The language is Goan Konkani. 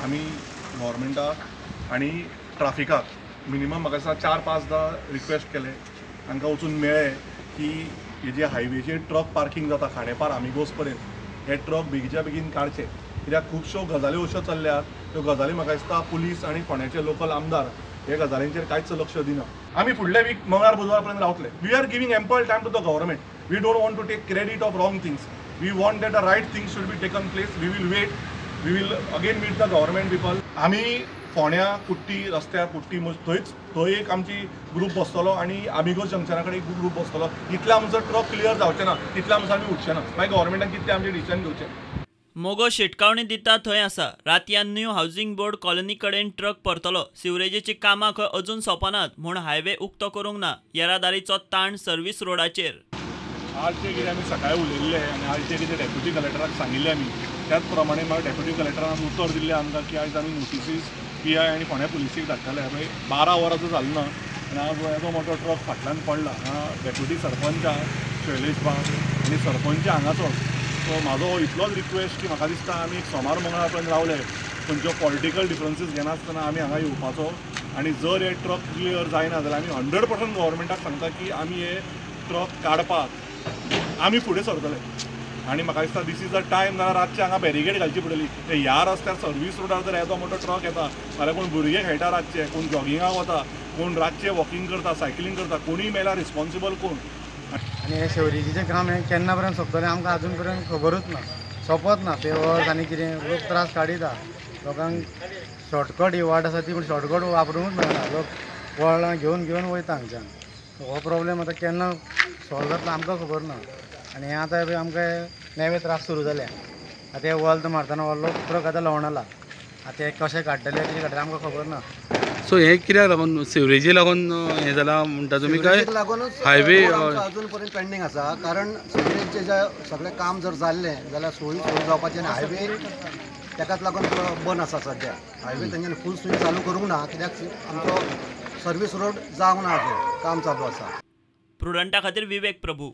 आमी गव्हर्मेंटाक आनी ट्राफिकाक मिनिमम म्हाका दिसता 4-5दा रिक्वेस्ट केले, तांकां वचून मेळ्ळे की हे जे हायवेचेर ट्रक पार्किंग जाता खांडेपार आमिगोस पर्यंत हे ट्रक बेगीच्या बेगीन काडचे, कित्याक खुबश्यो गजाली अश्यो चल्ल्यात त्यो गजाली म्हाका दिसता पुलीस आनी फोंड्याचे लोकल आमदार हे गजालींचेर कांयच लक्ष दिना. आमी फुडले वीक मंगळार बुधवार पर्यंत रावतले. We are giving ample time to the government. We don't want to take credit of wrong things. We want that the right things should be taken place. We will wait, we will again meet the government people. आमी फोंड्या कुट्टी रस्त्यार कुट्टी थंयच थंय एक आमची ग्रूप बसतलो आनी आमिगोस जंक्शना कडेन एक ग्रूप बसतलो. इतले आमचो ट्रक क्लियर जावचे ना तितले आमचो आमी उठचे ना. मागीर गव्हर्मेंटान कितले आमचे डिसिजन घेवचें. मोगो शिटकावणी दिता थंय आसा. रातयान न्यू हावसिंग बोर्ड कॉलनी कडेन ट्रक परतलो. सिवरेजीची कामां खंय अजून सोंपनात म्हूण हायवे उक्तो करूंक ना. येरादारीचो ताण सर्वीस रोडाचेर. आज जे कितें आमी सकाळी उलयल्ले आनी आज जे कितें डेप्युटी कलेक्टराक सांगिल्लें आमी त्याच प्रमाणे म्हाका डेप्युटी कलेक्टरान उतर दिल्लें आमकां की आयज आमी नोटिसीस पी I आनी फोंड्या पुलिसीक धाडटले. पळय 12 वरां जालें ना आनी आज येदो मोठो ट्रक फाटल्यान पडला. डेप्युटी सरपंच शैलेश बाब आनी सरपंच हांगाचोच. सो म्हाजो इतलोच रिक्वेस्ट की म्हाका दिसता आमी एक सोमार मंगळार पर्यंत रावले, खंयच्यो पॉलिटिकल डिफरन्सीस घेनासतना आमी हांगा येवपाचो आनी जर हे ट्रक क्लियर जायना जाल्यार आमी 100% गव्हर्मेंटाक सांगता की आमी हे ट्रक काडपाक आमी फुडें सरतले. आनी म्हाका दिसता this is the time, नाल्यार रातचे हांगा बॅरिगेड घालची पडटली. ह्या रस्त्यार सर्वीस रोडार जर येदो मोठो ट्रक येता जाल्यार कोण भुरगे खेळटा रातचे, कोण जॉगिंगाक वता, कोण रातचे वॉकिंग करता, सायकलींग करता, कोणूय मेल्यार रिस्पॉन्सिबल कोण? आनी हे सिवरेजीचें काम हें केन्ना पर्यंत सोंपतलें आमकां अजून पर्यंत खबरूच ना. सोंपत ना पेवर्स आनी कितें लोक त्रास काडिता. लोकांक शॉर्टकट ही वाट आसा ती, पूण शॉर्टकट वापरूंकूच मेळना. लोक वळणां घेवन घेवन वयता हांगच्यान. हो प्रॉब्लेम आतां केन्ना सॉल्व जातलो आमकां खबर ना. आनी हें आतां आमकां नवे त्रास सुरू जाल्या. आतां हे वल्त मारतना व्हडलो ट्रक आतां लवणाला. आतां हे कशें काडटले कितें काडटले आमकां खबर ना. सो हे कित्याक लागून सिवरेजी लागून हें जालां म्हणटा तुमी काय हायवे अजून पर्यंत पेंडींग आसा? कारण सिवरेजचें जें सगळें काम जर जाल्लें जाल्यार सोयी सुरू जावपाचें आनी हायवे ताकाच लागून बंद आसा सद्या. हायवे तेंच्यांनी फूल स्विंग चालू करूंक ना कित्याक आमचो सर्वीस रोड जावंक ना, अजून काम चालू आसा. प्रुडंटा खातीर विवेक प्रभू.